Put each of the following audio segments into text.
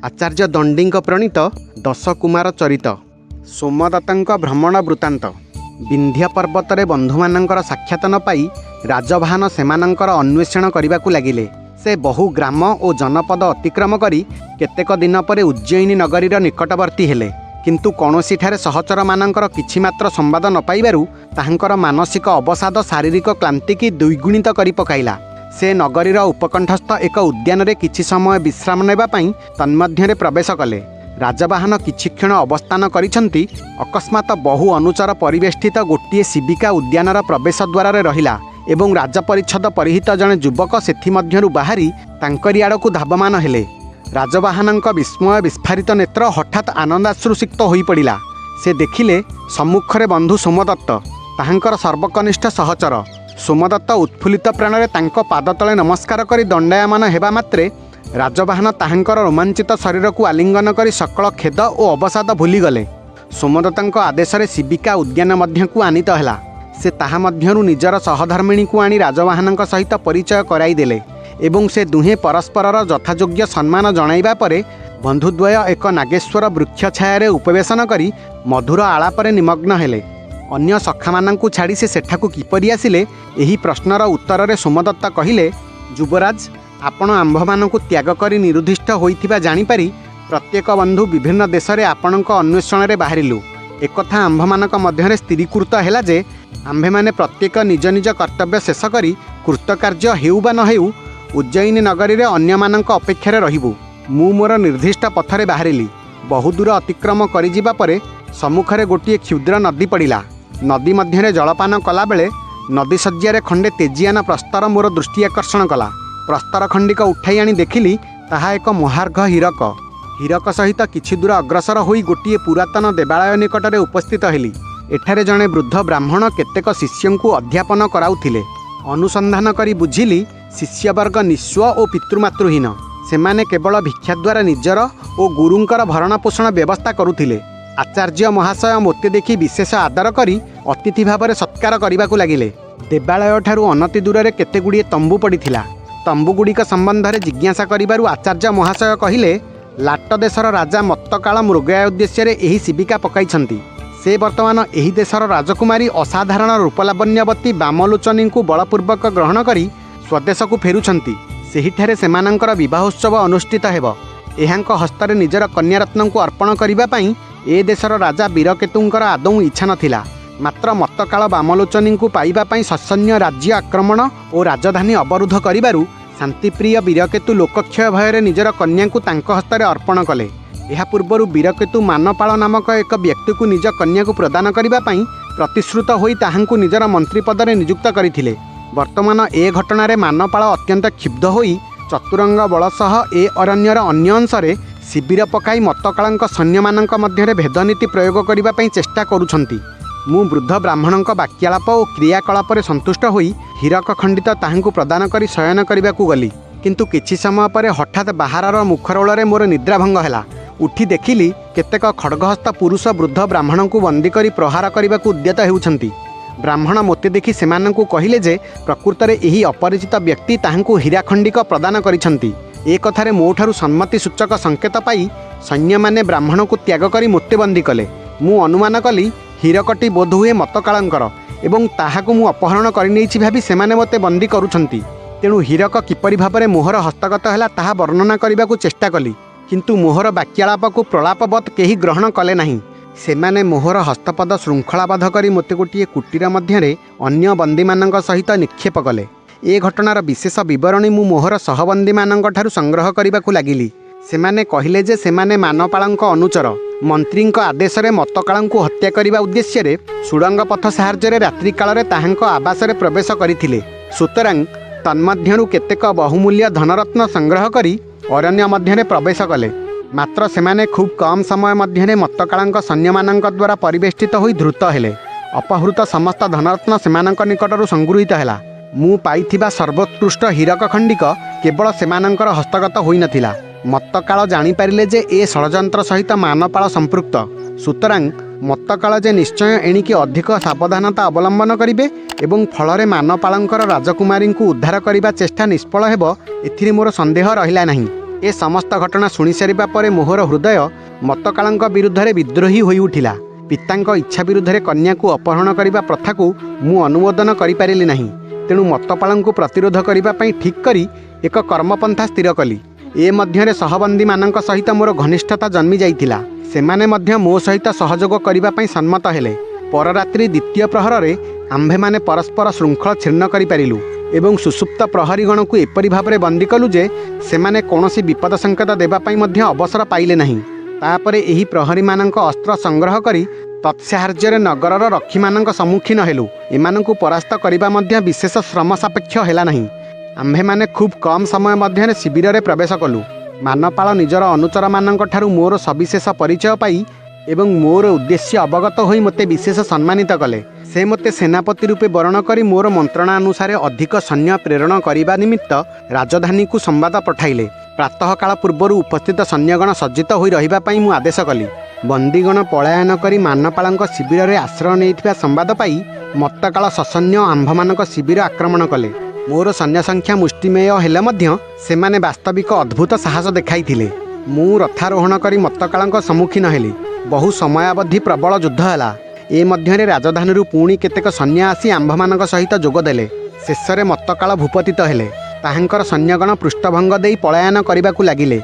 ଆଚାର୍ଯ୍ୟ ଦଣ୍ଡୀଙ୍କ ପ୍ରଣୀତ ଦଶକୁମାର ଚରିତ, ସୋମଦତ୍ତଙ୍କ ଭ୍ରମଣ ବୃତ୍ତାନ୍ତ। ବିନ୍ଧ୍ୟ ପର୍ବତରେ ବନ୍ଧୁମାନଙ୍କର ସାକ୍ଷାତ ନ ପାଇ ରାଜବାହନ ସେମାନଙ୍କର ଅନ୍ୱେଷଣ କରିବାକୁ ଲାଗିଲେ। ସେ ବହୁ ଗ୍ରାମ ଓ ଜନପଦ ଅତିକ୍ରମ କରି କେତେକ ଦିନ ପରେ ଉଜ୍ଜୟିନୀ ନଗରୀର ନିକଟବର୍ତ୍ତୀ ହେଲେ। କିନ୍ତୁ କୌଣସିଠାରେ ସହଚରମାନଙ୍କର କିଛି ମାତ୍ର ସମ୍ବାଦ ନ ପାଇବାରୁ ତାହାଙ୍କର ମାନସିକ ଅବସାଦ ଶାରୀରିକ କ୍ଳାନ୍ତିକି ଦ୍ୱିଗୁଣିତ କରି ପକାଇଲା। ସେ ନଗରୀର ଉପକଣ୍ଠସ୍ଥ ଏକ ଉଦ୍ୟାନରେ କିଛି ସମୟ ବିଶ୍ରାମ ନେବା ପାଇଁ ତନ୍ମଧ୍ୟରେ ପ୍ରବେଶ କଲେ। ରାଜବାହନ କିଛିକ୍ଷଣ ଅବସ୍ଥାନ କରିଛନ୍ତି, ଅକସ୍ମାତ ବହୁ ଅନୁଚର ପରିବେଷ୍ଟିତ ଗୋଟିଏ ଶିବିକା ଉଦ୍ୟାନର ପ୍ରବେଶ ଦ୍ୱାରରେ ରହିଲା ଏବଂ ରାଜପରିଚ୍ଛଦ ପରିହିତ ଜଣେ ଯୁବକ ସେଥିମଧ୍ୟରୁ ବାହାରି ତାଙ୍କରି ଆଡ଼କୁ ଧାବମାନ ହେଲେ। ରାଜବାହନଙ୍କ ବିସ୍ମୟ ବିସ୍ଫାରିତ ନେତ୍ର ହଠାତ୍ ଆନନ୍ଦାଶ୍ରୁସିକ୍ତ ହୋଇପଡ଼ିଲା। ସେ ଦେଖିଲେ, ସମ୍ମୁଖରେ ବନ୍ଧୁ ସୋମଦତ୍ତ, ତାହାଙ୍କର ସର୍ବକନିଷ୍ଠ ସହଚର। ସୋମଦତ୍ତ ଉତ୍ଫୁଲ୍ଲିତ ପ୍ରାଣରେ ତାଙ୍କ ପାଦତଳେ ନମସ୍କାର କରି ଦଣ୍ଡାୟମାନ ହେବା ମାତ୍ରେ ରାଜବାହନ ତାହାଙ୍କର ରୋମାଞ୍ଚିତ ଶରୀରକୁ ଆଲିଙ୍ଗନ କରି ସକଳ ଖେଦ ଓ ଅବସାଦ ଭୁଲିଗଲେ। ସୋମଦତ୍ତଙ୍କ ଆଦେଶରେ ଶିବିକା ଉଦ୍ୟାନ ମଧ୍ୟକୁ ଆନୀତ ହେଲା। ସେ ତାହା ମଧ୍ୟରୁ ନିଜର ସହଧର୍ମିଣୀକୁ ଆଣି ରାଜବାହନଙ୍କ ସହିତ ପରିଚୟ କରାଇଦେଲେ ଏବଂ ସେ ଦୁହେଁ ପରସ୍ପରର ଯଥାଯୋଗ୍ୟ ସମ୍ମାନ ଜଣାଇବା ପରେ ବନ୍ଧୁଦ୍ୱୟ ଏକ ନାଗେଶ୍ୱର ବୃକ୍ଷ ଛାୟାରେ ଉପବେଶନ କରି ମଧୁର ଆଳାପରେ ନିମଗ୍ନ ହେଲେ। ଅନ୍ୟ ସଖାମାନଙ୍କୁ ଛାଡ଼ି ସେ ସେଠାକୁ କିପରି ଆସିଲେ, ଏହି ପ୍ରଶ୍ନର ଉତ୍ତରରେ ସୋମଦତ୍ତ କହିଲେ, ଯୁବରାଜ, ଆପଣ ଆମ୍ଭମାନଙ୍କୁ ତ୍ୟାଗ କରି ନିରୁଦ୍ଦିଷ୍ଟ ହୋଇଥିବା ଜାଣିପାରି ପ୍ରତ୍ୟେକ ବନ୍ଧୁ ବିଭିନ୍ନ ଦେଶରେ ଆପଣଙ୍କ ଅନ୍ୱେଷଣରେ ବାହାରିଲୁ। ଏକଥା ଆମ୍ଭମାନଙ୍କ ମଧ୍ୟରେ ସ୍ଥିରୀକୃତ ହେଲା ଯେ ଆମ୍ଭେମାନେ ପ୍ରତ୍ୟେକ ନିଜ ନିଜ କର୍ତ୍ତବ୍ୟ ଶେଷ କରି କୃତକାର୍ଯ୍ୟ ହେଉ ବା ନ ହେଉ ଉଜ୍ଜୟିନୀ ନଗରୀରେ ଅନ୍ୟମାନଙ୍କ ଅପେକ୍ଷାରେ ରହିବୁ। ମୁଁ ମୋର ନିର୍ଦ୍ଦିଷ୍ଟ ପଥରେ ବାହାରିଲି। ବହୁଦୂର ଅତିକ୍ରମ କରିଯିବା ପରେ ସମ୍ମୁଖରେ ଗୋଟିଏ କ୍ଷୁଦ୍ର ନଦୀ ପଡ଼ିଲା। ନଦୀ ମଧ୍ୟରେ ଜଳପାନ କଲାବେଳେ ନଦୀଶଯ୍ୟାରେ ଖଣ୍ଡେ ତେଜିଆନ ପ୍ରସ୍ତର ମୋର ଦୃଷ୍ଟି ଆକର୍ଷଣ କଲା। ପ୍ରସ୍ତର ଖଣ୍ଡିକ ଉଠାଇ ଆଣି ଦେଖିଲି, ତାହା ଏକ ମହାର୍ଘ ହୀରକ। ହୀରକ ସହିତ କିଛି ଦୂର ଅଗ୍ରସର ହୋଇ ଗୋଟିଏ ପୁରାତନ ଦେବାଳୟ ନିକଟରେ ଉପସ୍ଥିତ ହେଲି। ଏଠାରେ ଜଣେ ବୃଦ୍ଧ ବ୍ରାହ୍ମଣ କେତେକ ଶିଷ୍ୟଙ୍କୁ ଅଧ୍ୟାପନ କରାଉଥିଲେ। ଅନୁସନ୍ଧାନ କରି ବୁଝିଲି, ଶିଷ୍ୟବର୍ଗ ନିଃସ୍ୱ ଓ ପିତୃମାତୃହୀନ। ସେମାନେ କେବଳ ଭିକ୍ଷା ଦ୍ୱାରା ନିଜର ଓ ଗୁରୁଙ୍କର ଭରଣପୋଷଣ ବ୍ୟବସ୍ଥା କରୁଥିଲେ। ଆଚାର୍ଯ୍ୟ ମହାଶୟ ମୋତେ ଦେଖି ବିଶେଷ ଆଦର କରି ଅତିଥି ଭାବରେ ସତ୍କାର କରିବାକୁ ଲାଗିଲେ। ଦେବାଳୟଠାରୁ ଅନତି ଦୂରରେ କେତେଗୁଡ଼ିଏ ତମ୍ବୁ ପଡ଼ିଥିଲା। ତମ୍ବୁଗୁଡ଼ିକ ସମ୍ବନ୍ଧରେ ଜିଜ୍ଞାସା କରିବାରୁ ଆଚାର୍ଯ୍ୟ ମହାଶୟ କହିଲେ, ଲାଟ ଦେଶର ରାଜା ମତ୍ତକାଳ ମୃଗୟା ଉଦ୍ଦେଶ୍ୟରେ ଏହି ଶିବିକା ପକାଇଛନ୍ତି। ସେ ବର୍ତ୍ତମାନ ଏହି ଦେଶର ରାଜକୁମାରୀ ଅସାଧାରଣ ରୂପଲାବଣ୍ୟବତୀ ବାମଲୋଚନୀଙ୍କୁ ବଳପୂର୍ବକ ଗ୍ରହଣ କରି ସ୍ୱଦେଶକୁ ଫେରୁଛନ୍ତି। ସେହିଠାରେ ସେମାନଙ୍କର ବିବାହୋତ୍ସବ ଅନୁଷ୍ଠିତ ହେବ। ଏହାଙ୍କ ହସ୍ତରେ ନିଜର କନ୍ୟାରତ୍ନଙ୍କୁ ଅର୍ପଣ କରିବା ପାଇଁ ଏ ଦେଶର ରାଜା ବୀରକେତୁଙ୍କର ଆଦୌ ଇଚ୍ଛା ନଥିଲା। ମାତ୍ର ମତ୍ତକାଳ ବାମଲୋଚନୀଙ୍କୁ ପାଇବା ପାଇଁ ସସୈନ୍ୟ ରାଜ୍ୟ ଆକ୍ରମଣ ଓ ରାଜଧାନୀ ଅବରୋଧ କରିବାରୁ ଶାନ୍ତିପ୍ରିୟ ବୀରକେତୁ ଲୋକକ୍ଷୟ ଭୟରେ ନିଜର କନ୍ୟାଙ୍କୁ ତାଙ୍କ ହସ୍ତରେ ଅର୍ପଣ କଲେ। ଏହା ପୂର୍ବରୁ ବୀରକେତୁ ମାନପାଳ ନାମକ ଏକ ବ୍ୟକ୍ତିକୁ ନିଜ କନ୍ୟାକୁ ପ୍ରଦାନ କରିବା ପାଇଁ ପ୍ରତିଶ୍ରୁତ ହୋଇ ତାହାଙ୍କୁ ନିଜର ମନ୍ତ୍ରୀ ପଦରେ ନିଯୁକ୍ତ କରିଥିଲେ। ବର୍ତ୍ତମାନ ଏ ଘଟଣାରେ ମାନପାଳ ଅତ୍ୟନ୍ତ କ୍ଷୁବ୍ଧ ହୋଇ ଚତୁରଙ୍ଗ ବଳ ସହ ଏ ଅରଣ୍ୟର ଅନ୍ୟ ଅଂଶରେ ଶିବିର ପକାଇ ମତ୍ତକାଳଙ୍କ ସୈନ୍ୟମାନଙ୍କ ମଧ୍ୟରେ ଭେଦନୀତି ପ୍ରୟୋଗ କରିବା ପାଇଁ ଚେଷ୍ଟା କରୁଛନ୍ତି। ମୁଁ ବୃଦ୍ଧ ବ୍ରାହ୍ମଣଙ୍କ ବାକ୍ୟାଳାପ ଓ କ୍ରିୟାକଳାପରେ ସନ୍ତୁଷ୍ଟ ହୋଇ ହୀରକ ଖଣ୍ଡିକ ତାହାଙ୍କୁ ପ୍ରଦାନ କରି ଶୟନ କରିବାକୁ ଗଲି। କିନ୍ତୁ କିଛି ସମୟ ପରେ ହଠାତ୍ ବାହାରର ମୁଖରୋଳରେ ମୋର ନିଦ୍ରାଭଙ୍ଗ ହେଲା। ଉଠି ଦେଖିଲି, କେତେକ ଖଡ଼୍ଗହସ୍ତ ପୁରୁଷ ବୃଦ୍ଧ ବ୍ରାହ୍ମଣଙ୍କୁ ବନ୍ଦୀ କରି ପ୍ରହାର କରିବାକୁ ଉଦ୍ୟତ ହେଉଛନ୍ତି। ବ୍ରାହ୍ମଣ ମୋତେ ଦେଖି ସେମାନଙ୍କୁ କହିଲେ ଯେ ପ୍ରକୃତରେ ଏହି ଅପରିଚିତ ବ୍ୟକ୍ତି ତାହାଙ୍କୁ ହୀରା ଖଣ୍ଡିକ ପ୍ରଦାନ କରିଛନ୍ତି। ଏ କଥାରେ ମୋଠାରୁ ସମ୍ମତି ସୂଚକ ସଂକେତ ପାଇ ସୈନ୍ୟମାନେ ବ୍ରାହ୍ମଣକୁ ତ୍ୟାଗ କରି ମୋତେ ବନ୍ଦୀ କଲେ। ମୁଁ ଅନୁମାନ କଲି, ହୀରକଟି ବୋଧହୁଏ ମତ୍ତକାଳଙ୍କର ଏବଂ ତାହାକୁ ମୁଁ ଅପହରଣ କରିନେଇଛି ଭାବି ସେମାନେ ମୋତେ ବନ୍ଦୀ କରୁଛନ୍ତି। ତେଣୁ ହୀରକ କିପରି ଭାବରେ ମୋହର ହସ୍ତଗତ ହେଲା, ତାହା ବର୍ଣ୍ଣନା କରିବାକୁ ଚେଷ୍ଟା କଲି। କିନ୍ତୁ ମୋହର ବାକ୍ୟାଳାପକୁ ପ୍ରଳାପବତ୍ କେହି ଗ୍ରହଣ କଲେ ନାହିଁ। ସେମାନେ ମୋହର ହସ୍ତପଦ ଶୃଙ୍ଖଳାବଦ୍ଧ କରି ମୋତେ ଗୋଟିଏ କୁଟୀର ମଧ୍ୟରେ ଅନ୍ୟ ବନ୍ଦୀମାନଙ୍କ ସହିତ ନିକ୍ଷେପ କଲେ। ଏ ଘଟଣାର ବିଶେଷ ବିବରଣୀ ମୁଁ ମୋହର ସହବନ୍ଦୀମାନଙ୍କଠାରୁ ସଂଗ୍ରହ କରିବାକୁ ଲାଗିଲି। ସେମାନେ କହିଲେ ଯେ ସେମାନେ ମାନପାଳଙ୍କ ଅନୁଚର। ମନ୍ତ୍ରୀଙ୍କ ଆଦେଶରେ ମତ୍ତକାଳଙ୍କୁ ହତ୍ୟା କରିବା ଉଦ୍ଦେଶ୍ୟରେ ସୁଡ଼ଙ୍ଗ ପଥ ସାହାଯ୍ୟରେ ରାତ୍ରିକାଳରେ ତାହାଙ୍କ ଆବାସରେ ପ୍ରବେଶ କରିଥିଲେ। ସୁତରାଂ ତନ୍ମଧ୍ୟରୁ କେତେକ ବହୁମୂଲ୍ୟ ଧନରତ୍ନ ସଂଗ୍ରହ କରି ଅରଣ୍ୟ ମଧ୍ୟରେ ପ୍ରବେଶ କଲେ। ମାତ୍ର ସେମାନେ ଖୁବ୍ କମ୍ ସମୟ ମଧ୍ୟରେ ମତ୍ତକାଳଙ୍କ ସୈନ୍ୟମାନଙ୍କ ଦ୍ୱାରା ପରିବେଷ୍ଟିତ ହୋଇ ଧୃତ ହେଲେ। ଅପହୃତ ସମସ୍ତ ଧନରତ୍ନ ସେମାନଙ୍କ ନିକଟରୁ ସଂଗୃହୀତ ହେଲା। ମୁଁ ପାଇଥିବା ସର୍ବୋତ୍କୃଷ୍ଟ ହୀରକ ଖଣ୍ଡିକ କେବଳ ସେମାନଙ୍କର ହସ୍ତଗତ ହୋଇନଥିଲା। ମତ୍ତକାଳ ଜାଣିପାରିଲେ ଯେ ଏ ଷଡ଼ଯନ୍ତ୍ର ସହିତ ମାନପାଳ ସମ୍ପୃକ୍ତ। ସୁତରାଂ ମତ୍ତକାଳ ଯେ ନିଶ୍ଚୟ ଏଣିକି ଅଧିକ ସାବଧାନତା ଅବଲମ୍ବନ କରିବେ ଏବଂ ଫଳରେ ମାନପାଳଙ୍କର ରାଜକୁମାରୀଙ୍କୁ ଉଦ୍ଧାର କରିବା ଚେଷ୍ଟା ନିଷ୍ଫଳ ହେବ, ଏଥିରେ ମୋର ସନ୍ଦେହ ରହିଲା ନାହିଁ। ଏ ସମସ୍ତ ଘଟଣା ଶୁଣିସାରିବା ପରେ ମୋହର ହୃଦୟ ମତ୍ତକାଳଙ୍କ ବିରୁଦ୍ଧରେ ବିଦ୍ରୋହୀ ହୋଇଉଠିଲା। ପିତାଙ୍କ ଇଚ୍ଛା ବିରୁଦ୍ଧରେ କନ୍ୟାକୁ ଅପହରଣ କରିବା ପ୍ରଥାକୁ ମୁଁ ଅନୁମୋଦନ କରିପାରିଲି ନାହିଁ। ତେଣୁ ମତ୍ତପାଳଙ୍କୁ ପ୍ରତିରୋଧ କରିବା ପାଇଁ ଠିକ୍ କରି ଏକ କର୍ମପନ୍ଥା ସ୍ଥିର କଲି। ଏ ମଧ୍ୟରେ ସହବନ୍ଦୀମାନଙ୍କ ସହିତ ମୋର ଘନିଷ୍ଠତା ଜନ୍ମି ଯାଇଥିଲା। ସେମାନେ ମଧ୍ୟ ମୋ ସହିତ ସହଯୋଗ କରିବା ପାଇଁ ସମ୍ମତ ହେଲେ। ପରରାତ୍ରି ଦ୍ୱିତୀୟ ପ୍ରହରରେ ଆମ୍ଭେମାନେ ପରସ୍ପର ଶୃଙ୍ଖଳ ଛିନ୍ନ କରିପାରିଲୁ ଏବଂ ସୁଷୁପ୍ତ ପ୍ରହରୀଗଣକୁ ଏପରି ଭାବରେ ବନ୍ଦୀ କଲୁ ଯେ ସେମାନେ କୌଣସି ବିପଦ ସଂକେତ ଦେବା ପାଇଁ ମଧ୍ୟ ଅବସର ପାଇଲେ ନାହିଁ। ତାପରେ ଏହି ପ୍ରହରୀମାନଙ୍କ ଅସ୍ତ୍ର ସଂଗ୍ରହ କରି ତତ୍ସାହାଯ୍ୟରେ ନଗରର ରକ୍ଷୀମାନଙ୍କ ସମ୍ମୁଖୀନ ହେଲୁ। ଏମାନଙ୍କୁ ପରାସ୍ତ କରିବା ମଧ୍ୟ ବିଶେଷ ଶ୍ରମ ସାପେକ୍ଷ ହେଲା ନାହିଁ। ଆମ୍ଭେମାନେ ଖୁବ୍ କମ୍ ସମୟ ମଧ୍ୟରେ ଶିବିରରେ ପ୍ରବେଶ କଲୁ। ମାନପାଳ ନିଜର ଅନୁଚରମାନଙ୍କଠାରୁ ମୋର ସବିଶେଷ ପରିଚୟ ପାଇ ଏବଂ ମୋର ଉଦ୍ଦେଶ୍ୟ ଅବଗତ ହୋଇ ମୋତେ ବିଶେଷ ସମ୍ମାନିତ କଲେ। ସେ ମୋତେ ସେନାପତି ରୂପେ ବରଣ କରି ମୋର ମନ୍ତ୍ରଣା ଅନୁସାରେ ଅଧିକ ସୈନ୍ୟ ପ୍ରେରଣ କରିବା ନିମିତ୍ତ ରାଜଧାନୀକୁ ସମ୍ବାଦ ପଠାଇଲେ। ପ୍ରାତଃକାଳ ପୂର୍ବରୁ ଉପସ୍ଥିତ ସୈନ୍ୟଗଣ ସଜ୍ଜିତ ହୋଇ ରହିବା ପାଇଁ ମୁଁ ଆଦେଶ କଲି। ବନ୍ଦୀଗଣ ପଳାୟନ କରି ମାନପାଳଙ୍କ ଶିବିରରେ ଆଶ୍ରୟ ନେଇଥିବା ସମ୍ବାଦ ପାଇ ମତ୍ତକାଳ ସସୈନ୍ୟ ଆମ୍ଭମାନଙ୍କ ଶିବିର ଆକ୍ରମଣ କଲେ। ମୋର ସୈନ୍ୟ ସଂଖ୍ୟା ମୁଷ୍ଟିମେୟ ହେଲେ ମଧ୍ୟ ସେମାନେ ବାସ୍ତବିକ ଅଦ୍ଭୁତ ସାହସ ଦେଖାଇଥିଲେ। ମୁଁ ରଥାରୋହଣ କରି ମତ୍ତକାଳଙ୍କ ସମ୍ମୁଖୀନ ହେଲି। ବହୁ ସମୟାବଧି ପ୍ରବଳ ଯୁଦ୍ଧ ହେଲା। ଏ ମଧ୍ୟରେ ରାଜଧାନୀରୁ ପୁଣି କେତେକ ସୈନ୍ୟ ଆସି ଆମ୍ଭମାନଙ୍କ ସହିତ ଯୋଗ ଦେଲେ। ଶେଷରେ ମତ୍ତକାଳ ଭୂପତିତ ହେଲେ। ତାହାଙ୍କର ସୈନ୍ୟଗଣ ପୃଷ୍ଠଭଙ୍ଗ ଦେଇ ପଳାୟନ କରିବାକୁ ଲାଗିଲେ।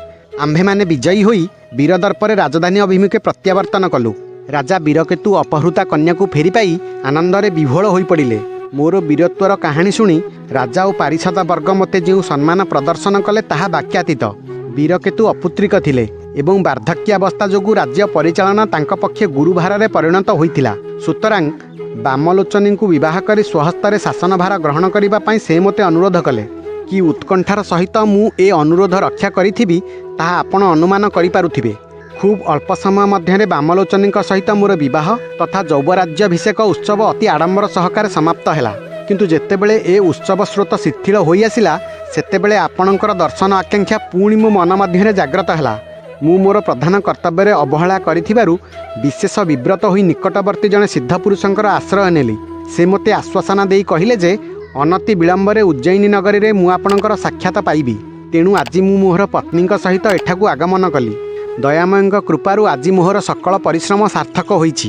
ଆମ୍ଭେମାନେ ବିଜୟୀ ହୋଇ ବୀରଦର୍ପରେ ରାଜଧାନୀ ଅଭିମୁଖେ ପ୍ରତ୍ୟାବର୍ତ୍ତନ କଲୁ। ରାଜା ବୀରକେତୁ ଅପହୃତା କନ୍ୟାକୁ ଫେରି ପାଇ ଆନନ୍ଦରେ ବିହ୍ୱଳ ହୋଇପଡ଼ିଲେ। ମୋର ବୀରତ୍ୱର କାହାଣୀ ଶୁଣି ରାଜା ଓ ପାରିଷଦ ବର୍ଗ ମୋତେ ଯେଉଁ ସମ୍ମାନ ପ୍ରଦର୍ଶନ କଲେ, ତାହା ବାକ୍ୟାତୀତ। ବୀରକେତୁ ଅପୁତ୍ରିକ ଥିଲେ ଏବଂ ବାର୍ଦ୍ଧକ୍ୟାବସ୍ଥା ଯୋଗୁଁ ରାଜ୍ୟ ପରିଚାଳନା ତାଙ୍କ ପକ୍ଷେ ଗୁରୁଭାରରେ ପରିଣତ ହୋଇଥିଲା। ସୁତରାଂ ବାମଲୋଚନୀଙ୍କୁ ବିବାହ କରି ସ୍ୱହସ୍ତରେ ଶାସନଭାର ଗ୍ରହଣ କରିବା ପାଇଁ ସେ ମୋତେ ଅନୁରୋଧ କଲେ। କି ଉତ୍କଣ୍ଠାର ସହିତ ମୁଁ ଏ ଅନୁରୋଧ ରକ୍ଷା କରିଥିବି, ତାହା ଆପଣ ଅନୁମାନ କରିପାରୁଥିବେ। ଖୁବ୍ ଅଳ୍ପ ସମୟ ମଧ୍ୟରେ ବାମଲୋଚନୀଙ୍କ ସହିତ ମୋର ବିବାହ ତଥା ଯୌବରାଜ୍ୟାଭିଷେକ ଉତ୍ସବ ଅତି ଆଡ଼ମ୍ବର ସହକାରେ ସମାପ୍ତ ହେଲା। କିନ୍ତୁ ଯେତେବେଳେ ଏ ଉତ୍ସବ ସ୍ରୋତ ଶିଥିଳ ହୋଇଆସିଲା, ସେତେବେଳେ ଆପଣଙ୍କର ଦର୍ଶନ ଆକାଂକ୍ଷା ପୁଣି ମୋ ମନ ମଧ୍ୟରେ ଜାଗ୍ରତ ହେଲା। ମୁଁ ମୋର ପ୍ରଧାନ କର୍ତ୍ତବ୍ୟରେ ଅବହେଳା କରିଥିବାରୁ ବିଶେଷ ବିବ୍ରତ ହୋଇ ନିକଟବର୍ତ୍ତୀ ଜଣେ ସିଦ୍ଧପୁରୁଷଙ୍କର ଆଶ୍ରୟ ନେଲି। ସେ ମୋତେ ଆଶ୍ୱାସନା ଦେଇ କହିଲେ ଯେ ଅନତି ବିଳମ୍ବରେ ଉଜ୍ଜୟିନୀ ନଗରୀରେ ମୁଁ ଆପଣଙ୍କର ସାକ୍ଷାତ ପାଇବି। ତେଣୁ ଆଜି ମୁଁ ମୋହର ପତ୍ନୀଙ୍କ ସହିତ ଏଠାକୁ ଆଗମନ କଲି। ଦୟାମୟଙ୍କ କୃପାରୁ ଆଜି ମୋହର ସକଳ ପରିଶ୍ରମ ସାର୍ଥକ ହୋଇଛି।